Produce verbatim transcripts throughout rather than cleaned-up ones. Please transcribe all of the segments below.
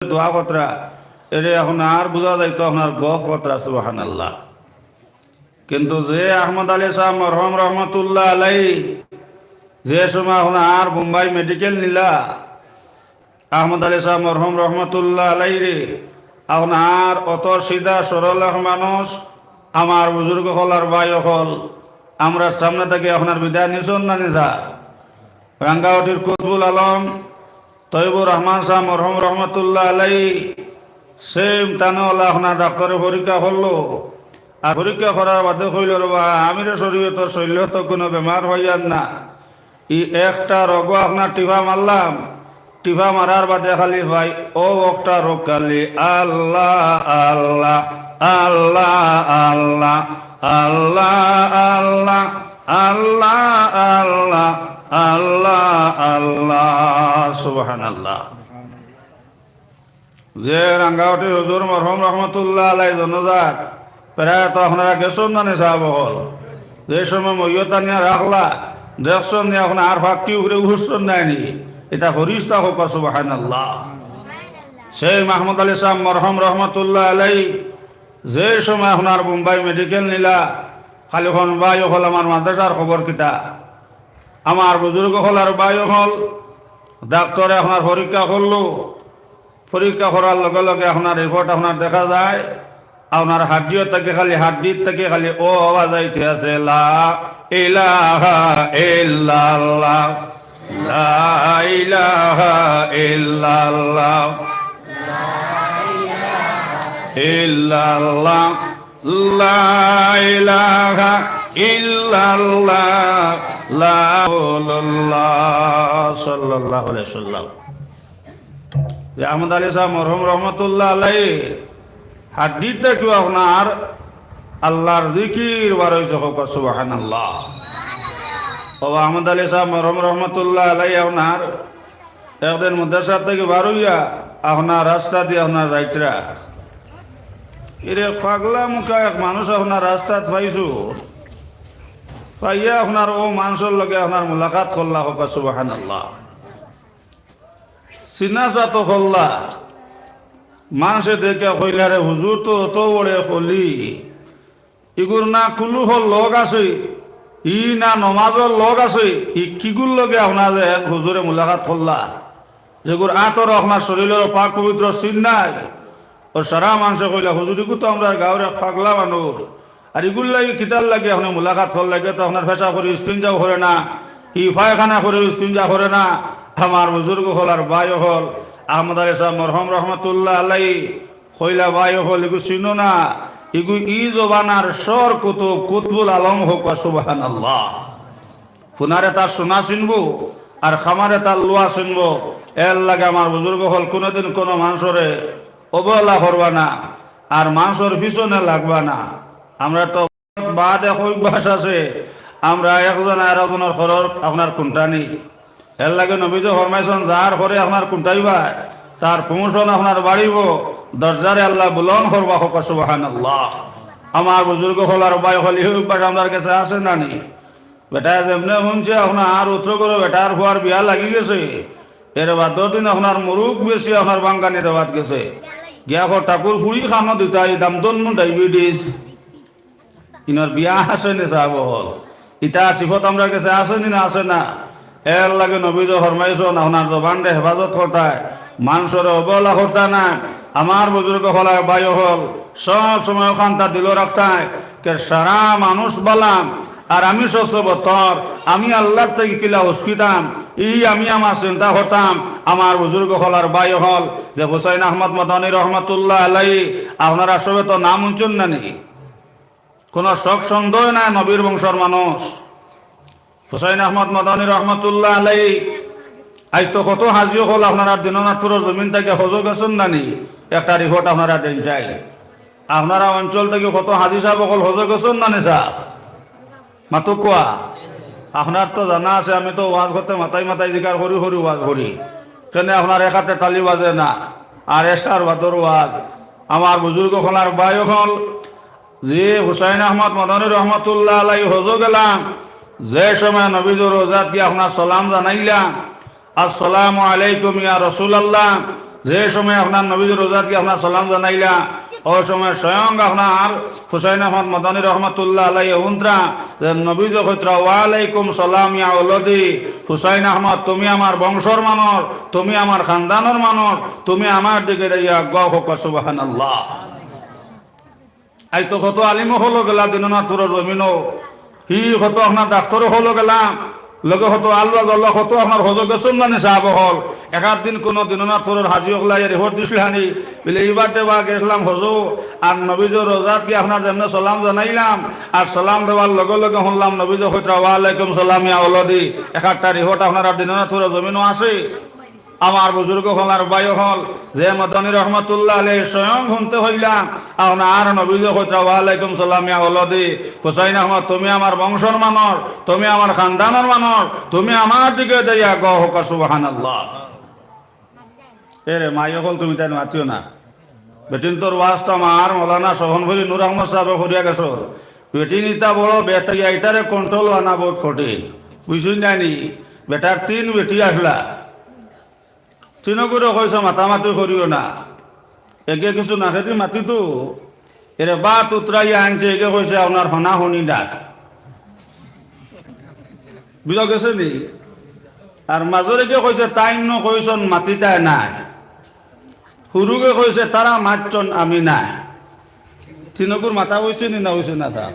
দোয়া করতরা, এরে এখন আর বুঝা যাইতো আপনার গফ করতরা, সুবহানাল্লাহ। কিন্তু যে আহমদ আলী সাহেব মরহুম রহমতুল্লাহ আলাই, যে সময় আপনার বোম্বাই মেডিকেল নিলা, আহমদ আলী সাহেব মরহুম রহমতুল্লাহ আলাইরে, আপনার অত সিধা সরল এক মানুষ, আমার বুজুর্গ অকল আর ভাই অকল, আমরার সামনে থাকি আপনার বিদায় নিছইন না নি স্যার? রাঙ্গাউটির কুতবুল আলম তৈবুর রহমান সাহেব মরহুম রহমতুল্লাহ আলাই, সেম তানে অলা আপনার ডাক্তারে পরীক্ষা করলো, আর পরীক্ষা করার বাদে কইল, "রে বা, আমিরে শরীয়তর শরীয়ত কোনো বেমার অইয়ার না।" ই একটা রোগ আপনার টিপা মারলাম, টিপা মারার বাদে খালি ভাই ও একটা রোগ খালি আল্লাহ, আল্লাহ, আল্লাহ, আল্লাহ, আল্লাহ, আল্লাহ, আল্লাহ, আল্লাহ, আল্লাহ, আল্লাহ, সুবহানাল্লাহ। যে রাঙ্গাউটি হুজুর মরহুম রহমতুল্লাহ আলাই জনাজাত, প্রায় তো আপনারা গেছইন না নি সাহেব অকল? যে সময় মইয়ত আনিয়া রাখলা, দেখছইন নি আপনার আর ফাক্কি উপরে উঠছইন না নি? ইটা ফিরিস্তা কউক্কা, সুবহানাল্লাহ। সেই মাহমুদ আলী সাহেব মরহুম রহমতুল্লাহ আলাই যে সময় আপনার বোম্বাই মেডিকেল নিলা, খালি কইন, "ভাই অকল, আমার মাদ্রাসার খবর কিতা?" আমার বুজুর্গ অকল আর ভাই অকল, ডাক্তারে আপনার পরীক্ষা করলো, পরীক্ষা করার লগে লগে আপনার রিপোর্ট আপনার দেখা যায়, আপনার হাড্ডিও থাকি খালি, হাড্ডির থাকি খালি ও আওয়াজ আইতে আছে, "লা ইলাহা ইল্লাল্লাহ, লা ইলাহা ইল্লাল্লাহ, ইল্লাল্লাহ, লা ইলাহা ইল্লাল্লাহ, লা ইলাহা ইল্লাল্লাহ।" সাল্লাল্লাহু আলাইহি ওয়াসাল্লাম। যে আহমদ আলী সাহেব মরহুম রহমতুল্লাহ আলাইহির হাড্ডির থাকিও আপনার আল্লাহর জিকির বার অইছে, কউক্কা সুবহানাল্লাহ। ও আহমদ আলী সাহেব মরহুম রহমতুল্লাহ আলাইহি আপনার একদিন মাদ্রাসা থাকি বার অইয়া আপনার রাস্তা দিয়া আপনার যাইতরা, ইরে পাগলা মুখা এক মানুষ আপনার রাস্তাত পাইছইন, পাইয়া আপনার অউ মানুষর লগে আপনার মুলাকাত করলা, কউক্কা সুবহানাল্লাহ। চিনা চাতো করলা, মানষে দেখিয়া কইলা, "রে হুজুর তো অত বড় অলি, ইগুর না কুলুহর লগ আছে, ই না নমাজর লগ আছে, ই কিগুর লগে আপনার যে হুজুরে মুলাকাত করলা, যেগুর আতর আপনার শরীরর পাক পবিত্র চিন নাই?" অউ সারা মানষে কইলা, "হুজুর, ইগু তো আমরার গাঁওর এক পাগলা মানুষ, আর ইগুর লাগি কিতার লাগি আপনে মুলাকাত করলা? ইগুয়ে তো আপনার পেশাব করে ইস্তিনজাও করে না, ই পায়খানা করে ইস্তিনজা করে না।" আমার বুজুর্গ অকল আর ভাই অকল, আহমদ আলী সাহেব মরহুম রহমতুল্লাহ আলাই কইলা, "ভাই অকল, ইগু চিনো না, ইগু ই জমানার সর কুতুব কুতবুল আলম, কউক্কা সুবহানাল্লাহ। ফুনারে তার সোনা চিনবো, আর খামারে তার লোহা চিনবো। এর লাগি আমার বুজুর্গ অকল কুনুদিন কুনু মানষরে অবহেলা করবা না, আর মানষর পিছনে লাগবা না।" আমরা তো বাদ এক অভ্যাস আছে, আমরা একজন আর একজনর ঘরর আপনার কুন্টানি। এর লাগি নবীজি ফরমাইছইন, "যার ঘরে আপনার কুন্টাইবা, তার প্রমোশন আপনার বাড়িবো, দরজারে আল্লায় বুলন্দ করবা", কউক্কা সুবহানাল্লাহ। আমার বুজুর্গ অকল আর ভাই অকল, ই অভ্যাস আমরার গেছে আছে না নি? বেটায় যেমনে হুনছে, আপনার উত্তর করে বেটার ফুয়ার বিয়া লাগি গেছে, এর বাদর দিন আপনার মুরুগ বেশি আপনার বাঙ্গানি দেওয়াত গেছে, গিয়া কয়, "ঠাকুর ফুড়ি খানো দিতা, ই দামদন ডায়াবেটিস।" ইনর বিয়া আছে নি সাব অকল? ইতা সিফত আমরার গেছে আছে নি না আছে না? এর লাগি নবীজি ফরমাইছইন, আপনার জবানরে হেফাজত করতায়, মানষরে অবহেলা করতায় না। আমার বুজুর্গ অকল আর ভাই অকল, সব সময় অখানতা দিলো রাখতায়, কে সারা মানুষ বালা, আর আমি সবচে বদতর, আমি আল্লার থাকি কিলা উস্কিতাম, ই আমি আমার চিন্তা করতাম। আমার বুজুর্গ অকল আর ভাই অকল, যে হুসাইন আহমদ মাদানী রহমতুল্লাহ আলাই, আপনারা সবে তো নাম হুনছইন না নি? কুনু শক সন্দেহ নাই, নবীর বংশর মানুষ। হুসাইন আহমদ মাদানী রহমতুল্লাহ আলাই, আইজ তো কত হাজি অকল আপনারা দিনাজপুরর জমিন থাকি হজো গেছইন না নি? একটা রিপোর্ট আপনারা দেইন চাই। আপনারা অঞ্চল থাকি কত হাজি সাব অকল হজো গেছইন না নি সাব? মাতুক্কা। আপনার তো জানা আছে, আমি তো ওয়াজ করতে মাথায় মাথায় জিকার করি করি ওয়াজ করি। কেনে আপনার এক আতে তালি বাজে না, আর এশার বাদর ওয়াজ। আমার বুজুর্গ অকল আর ভাই অকল, যে হুসাইন আহমদ মাদানী রহমতুল্লাহ আলাই হজো গেলাম, যে সময় নবীজির রওজাত গিয়া আপনার সালাম জানাইলাম, "আসসালামু আলাইকুম ইয়া রাসূলুল্লাহ, যে সময় আপনার নবীজির রওজাত গিয়া আপনার সালাম জানাইলা, অউ সময় স্বয়ং আপনার হুসাইন আহমদ মদনী রহমতুল্লাহ আলাইহি হুনতরা যে নবীজি কইতরা, "ওয়ালাইকুম সালাম ইয়া ওলদি।" হুসাইন আহমদ, তুমি আমার বংশর মানুষ, তুমি আমার খানদানর মানুষ, তুমি আমার দিকে চাইয়া আগুয়াও, কউক্কা সুবহানাল্লাহ। আইজ তো কত আলিম অকলও গেলা দীননাথপুরর জমিনো, হি কত আপনার ডাক্তর অকলও গেলা, লগে কত আল্লাহ আল্লাহ কত আপনার হজো গেছইন না নি সাব অকল। এক আধ দিন কুনু দীননাথপুরর হাজি অকলে আইয়া রিপোর্ট দিছলা নি, বলে, "ইবার দেবা গেছলাম হজো, আর নবীজির রওজাত গিয়া আপনার যেমনে সালাম জানাইলাম, আর সালাম দেওয়ার লগে লগে হুনলাম নবীজি কইতরা, 'ওয়ালাইকুম সালাম ইয়া ওলদি।' এক একটা রিপোর্ট আপনার আর দীননাথপুরর জমিনো আছে।" আমার বুজুর্গ অকল আর ভাই অকল, যে মদনী রহমতুল্লাহ আলাইহি স্বয়ং হুনতে পাইলা, আপনার নবীজি কইতরা, "ওয়ালাইকুম সালাম ইয়া ওলদি, হুসাইন আহমদ, তুমি আমার বংশর মানুষ, তুমি আমার খানদানর মানুষ, তুমি আমার দিকে চাইয়া আগুয়াও, কউক্কা সুবহানাল্লাহ।" এরে মাই অকল, তুমি তাইন মাতিও না। বেটিন্তর ওয়াজ তো আমার মৌলানা শোভনপুরী নূর আহমদ সাবে করিয়া গেছইন। বেটিন ইতা বড় বেটা, ইতারে control অনা বউত কঠিন, বুঝছইন না নি? বেটার তিন বেটি আছলা, তিনগুরে কইছে, "মাতামাতি করিও না।" এগে কিছু নাকেদি মাতিতো, এরে বাত উতরাইয়া আনছে, এগে কইছে, "আপনার হুনা হুনি না।" বুঝা গেছে নি? আর মাজর এগে কইছে, "তাইন নু কইছইন মাতিতায় নায়।" হুরুগে কইছে, "তারা মাতছইন, আমি নায়।" তিনগুর মাতা অইছে নি না অইছে না, সাব?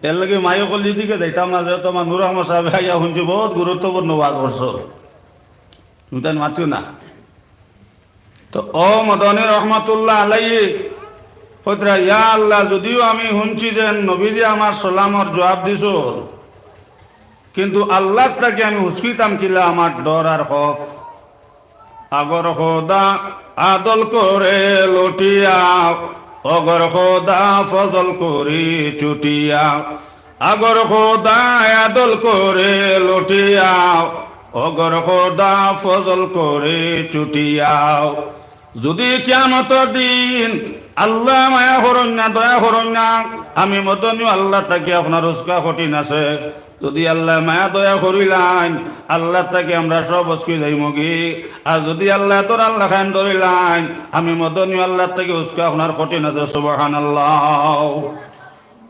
এরলাগি মাই অকল ইদিকে যাইতাম না, যেহেতু আমার নূর আহমদ সাবে আইয়া হুনছি, বউত গুরুত্বপূর্ণ ওয়াজ করছইন। তুমি তাইন মাতিও না। তো অউ মদনী রহমতুল্লাহ আলাইহি কইতরা, "ইয়া আল্লাহ, যুদিও আমি হুনছি যে নবীজি আমার সালামর জুয়াব দিছইন, কিন্তু আল্লাহ থাকি আমি হুচকিতাম কিলা, আমার ডর আর খফ।" আগর খোদা আদল করে লুটিয়া, অগর খোদা ফজল করি চুটিয়া। আগর খোদা আদল করে লুটিয়া, অগর খোদা ফজল করে চুটিয়া। যুদি কিয়ামতর দিন আল্লায় মায়া করইন না, দয়া করইন না, আমি মদনীও আল্লাহ থাকি আপনার উস্কা কঠিন আছে। যুদি আল্লায় মায়া দয়া করিলাইন, আল্লাহ থাকি আমরা সব উস্কি যাইমুগি। আর যুদি আল্লায় দরার লাখান ধরিলাইন, আমি মদনীও আল্লাহ থাকি উস্কা আপনার কঠিন আছে। সুবহানাল্লাহ।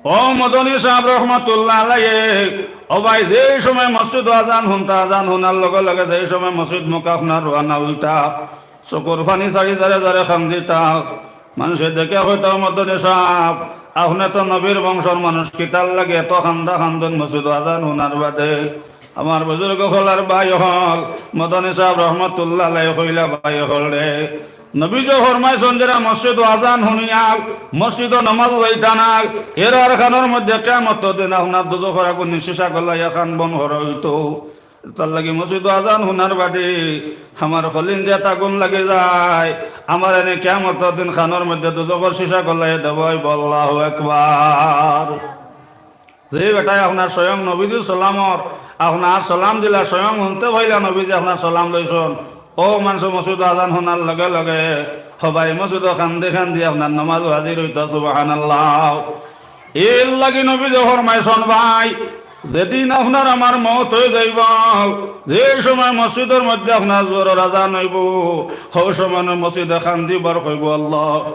অউ মদনী সাব রহমতুল্লাহ আলাইহি, অউ ভাই, যেই সময় মসজিদো আজান হুনতা, আজান হুনার লগে লগে যেই সময় মসজিদ মুখা আপনার রওয়ানা অইতা, চকুর পানি ছাড়ি জারে জারে কান্দিতা। মানষে দেখিয়া কইতা, "অউ মদনী সাব, আপনে তো নবীর বংশর মানুষ, কিতার লাগি এত কান্দা কান্দইন মসজিদো আজান হুনার বাদে?" আমার বুজুর্গ অকল আর ভাই অকল, মদনী সাব রহমতুল্লাহ আলাইহি কইলা, "ভাই অকল রে, নবীজি ফরমাইছইন, যেরা মসজিদো আজান হুনিয়া মসজিদো নমাজ যাইতা না, এরার কানর মধ্যে কিয়ামতর দিন আপনার দুজখর আগুনে শিশা গলাইয়া কান বন্ধ করা অইতো। তার লাগি মসজিদো আজান হুনার বাদে আমার কলিজাত আগুন লাগি যায়, আমার এনে কিয়ামতর দিন কানর মধ্যে দুজখর শিশা গলাইয়া দেওয়া অইবো।" আল্লাহু আকবার। যে বেটায় আপনার স্বয়ং নবীজির সালামর, আপনার সালাম দিলা, স্বয়ং হুনতে পাইলা নবীজি আপনার সালাম লইছইন, অউ মানষে মসজিদো আজান হুনার লগে লগে হবাই মসজিদো কান্দি কান্দি আপনার নমাজো হাজির অইতা। সুবহানাল্লাহ। এরলাগি নবীজি ফরমাইছইন, ভাই, যেদিন আপনার আমার মউত অই যাইবো, যে সময় মসজিদর মধ্যে আপনার জোহরর আজান অইবো, হউ সময় মসজিদে কান্দি বার কইবো, "আল্লাহ,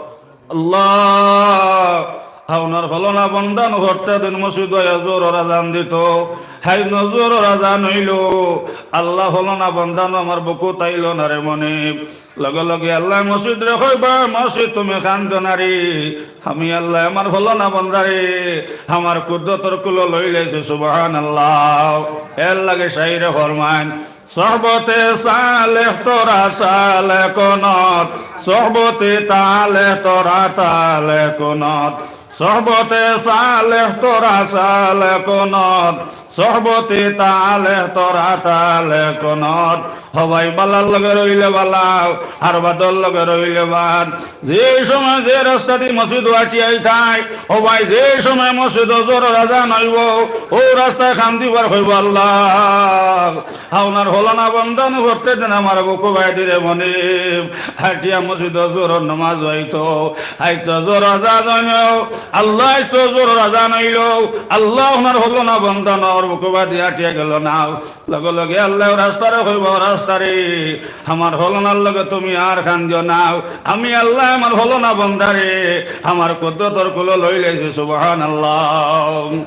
আল্লাহ, আপনার ফলনা বন্দান হরতে দিন মসজিদো আইয়া জোহরর আজান দিতো, হাইজ নু জোহরর আজান অইলো, আল্লাহ, ফলনা বন্দান আমার বুকো তাইলো না রে মনিব।" লগে লগে আল্লায় মসজিদরে কইবা, "মসজিদ, তুমি কান্দো না রে, আমি আল্লায় আমার ফলনা বন্দারে আমার কুদরতর কুলো লইলাইছি।" সুবহানাল্লাহ। এরলাগি শাইরে ফরমাইন, "সোহবতে সালেহ তোরা সালে কুনত, সোহবতে তালেহ তোরা তালে কুনত, সোহবতে সালেহ তোরা সালে কুনত, সোহবতে তালেহ তোরা তালে কুনত।" হবাই বালার লগে রইলে বালা, আর বাদর লগে রইলে বাদ। যে সময় যে রাস্তাদি মসজিদো আটিয়া আইতায়, ও ভাই, যে সময় মসজিদো জোহরর আজান অইবো, অউ রাস্তায় কান্দি বার কইবো, "আল্লাহ, আপনার ফলনা বন্দান হরতে দিন আমার বুকো বায়দি রে মনিব, আটিয়া মসজিদো জোহরর নমাজো আইতো, আইতো জোহরর আজান অইলো, আল্লাহ, তো জোহরর আজান অইলো, আল্লাহ, আপনার হলো না বন্দা নর মুখবাদি আটিয়া গেল না, লগে লগে আল্লাহ রাস্তারে কইবা, "রাস্তারে, আমার হলো নার লগে তুমি আর কান্দিও না, আমি আল্লাহ আমার হলো না বন্দারে আমার কুদরতর কুলো লইলাইছি।" সুবহানাল্লাহ।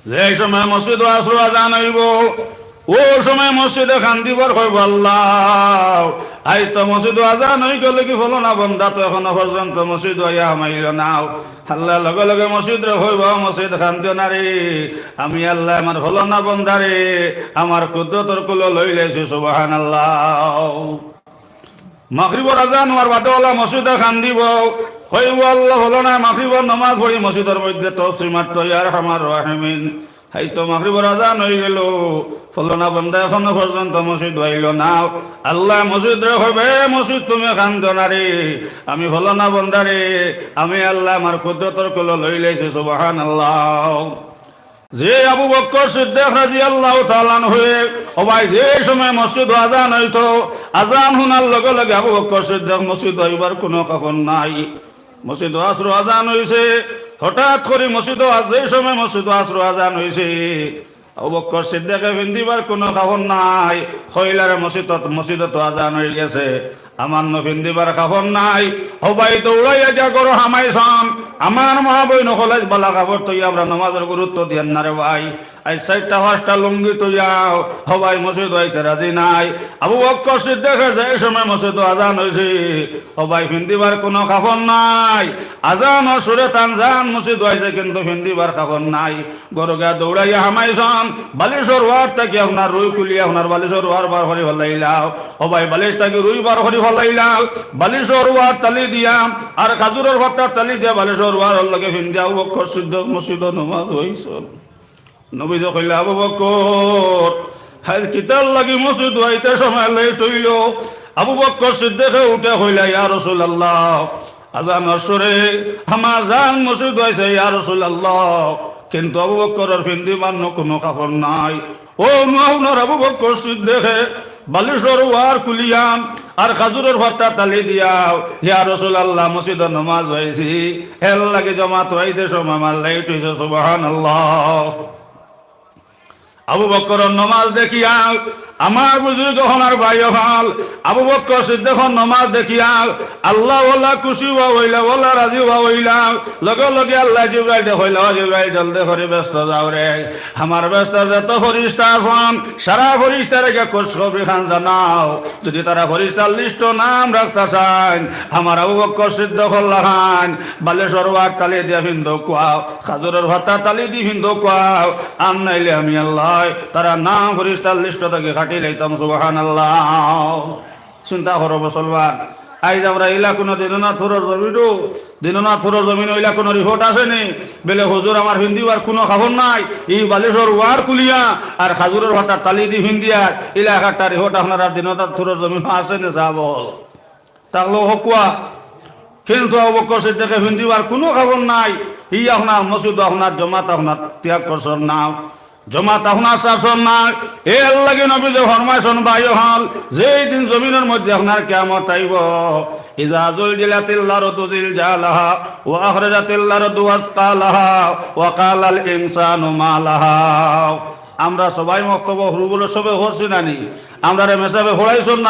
যে সময় মসজিদো আছরর আজান অইবো, ও সময় মসজিদে কান্দিবার কইবো, "আল্লাহ, আইজ তো মসজিদো আজান অই গেল, কি হলো না বন্দা তো এখনো পর্যন্ত মসজিদো আইয়া হামাইল না।" আল্লাহ লগে লগে মসজিদরে কইবো, "মসজিদ কান্দিও না রে, আমি আল্লাহ আমার হলো না বন্দারে আমার কুদরতর কুলো লইলাইছি।" সুবহানাল্লাহ। মাগরিবর আজান অওয়ার বাদে অলা মসজিদো কান্দিবো, কইবো, "আল্লাহ, হলো না, মাগরিবর নমাজ পড়ি মসজিদর মধ্যে তসবি মারতো, ইয়া আরহামার রাহিমিন। হাই তো মাগরিবর আজান অই গেল, হলো না বন্দা এখনো পর্যন্ত মসজিদো আইল না।" আল্লাহ মসজিদরে কইবো, "এ মসজিদ, তুমি কান্দিও না রে, আমি হলো না বন্দারে আমি আল্লাহ আমার কুদরতর কুলো লইলাইছি।" সুবহানাল্লাহ। যে আবু বকর সিদ্দিক রাদিয়াল্লাহু তাআলা আনহু, ও ভাই, যে সময় মসজিদো আজান অইতো, আজান হুনার লগে লগে আবু বকর সিদ্দিক মসজিদো আইবার কুনু খবর নাই। মসজিদো আছরর আজান অইছে, হঠাৎ করি মসজিদো আজ-, যে সময় মসজিদো আছরর আজান অইছে, আবু বকর সিদ্দিকে ফিন্দিবার কুনু খবর নাই। কইলা, "রে মসজিদো, মসজিদো তো আজান অই গেছে।" আমার নু ফিন্দিবার কাপড় নাই। ও ভাই, দৌড়াইয়া গিয়া ঘরো হামাইছইন। আমার মা-বইন অকলে বালা কাপড় থইয়া আমরা নমাজর গুরুত্ব দিয়ার না রে ভাই। আইজ চাইরটা পাঁচটা লুঙ্গি থইয়া, ও ভাই, মসজিদো আইতে রাজি নাই। আবু বকর সিদ্দিকে যে সময় মসজিদো আজান অইছে, ও ভাই, ফিন্দিবার কুনু কাপড় নাই। আজানর সুরে তান যান মসজিদো আইছে, কিন্তু ফিন্দিবার কাপড় নাই। ঘরো গিয়া দৌড়াইয়া হামাইছইন, বালিশর ওয়ার থাকি আপনার রুই খুলিয়া আপনার বালিশর ওয়ার বার করি ফালাইলা। ও ভাই, বালিশ থাকি রুই বার করি ফালাইলা, বালিশর ওয়ার তালি দিয়া, আর খাজুরর পাতা তালি দিয়া বালিশর ওয়ারর লগে ফিন্দিয়া আবু বকর সিদ্দিক মসজিদো নমাজ অইছইন। নবীয়ে কইলা, "আবু বকর, আইজ কিতার লাগি মসজিদো আইতে সময় লেট অইলো?" আবু বকর সিদ্দিকে উঠে কইলা, "ইয়া রাসূলুল্লাহ, আজানর সুরে আমার যান মসজিদো আইছে, ইয়া রাসূলুল্লাহ, কিন্তু আবু বকরর ফিন্দিবার নু কুনু কাপড় নাই।" অউ নু আপনার আবু বকর সিদ্দিকে বালিশর ওয়ার খুলিয়া আর খাজুরর পাতা তালি দিয়া, "ইয়া রাসূলুল্লাহ, মসজিদো নমাজ অইছে, এর লাগি জমাতো আইতে সময় আমার লেট অইছে।" সুবহানাল্লাহ। আবু বকরর নমাজ দেখিয়া আমার বুজুর্গ অকল আর ভাই অকল, আবু বকর সিদ্দিকর নমাজ দেখিয়া আল্লাহ ওয়ালা খুশি অওয়া অইলা, ওয়ালা রাজি অওয়া অইলা। লগে লগে আল্লায় জিব্রাইলরে কইলা, "ও জিব্রাইল, জলদি করি বেহেস্তো যাও রে। আমার বেহেস্তর যত ফিরিস্তা আছইন, সারা ফিরিস্তারে গিয়া খুশখবরি খান জানাও। যুদি তারা ফিরিস্তার লিস্টো নাম রাখতা চাইন, আমার আবু বকর সিদ্দিকর লাখান বালিশর ওয়ার তালি দিয়া ফিন্দউক্কা, খাজুরর পাতা তালি দি ফিন্দউক্কা, আর নাইলে আমি আল্লায় তারার নাম ফিরিস্তার লিস্টো থাকি কাটি লাইতাম।" সুবহানাল্লাহ। চিন্তা করো মুসলমান, আইজ আমরা ইলা কুনু দিনাজপুরর জমিনো, দিনাজপুরর জমিনো ইলা কুনু রিপোর্ট আছে নি? বলে, "হুজুর, আমার ফিন্দিবার কুনু কাপড় নাই, ই বালিশর ওয়ার খুলিয়া আর খাজুরর পাতা তালি দি ফিন্দিয়ার", ইলা একটা রিপোর্ট আপনারার দিনাজপুরর জমিনো আছে নি সাব অকল? থাকলেও কউক্কা। কিন্তু আবু বকর সিদ্দিকে ফিন্দিবার কুনু কাপড় নাই, ই আপনার মসজিদো আপনার জমাত আপনার ত্যাগ করছইন না, জমাত আপনার ছাড়ছইন না। এর লাগি নবীয়ে ফরমাইছইন, ভাই অকল, যেই দিন জমিনর মধ্যে আপনার কিয়ামত আইবো, "ইজা জুলজিলাতিল আরদু জিলজালাহা ওয়া আখরাজাতিল আরদু আসকালাহা ওয়া ক্বালাল ইনসানু মা লাহা।" আমরা সবাই মক্তবো হুরুগুলো সবে পড়ছি না নি? আমরারে মেসাবে পড়াইছইন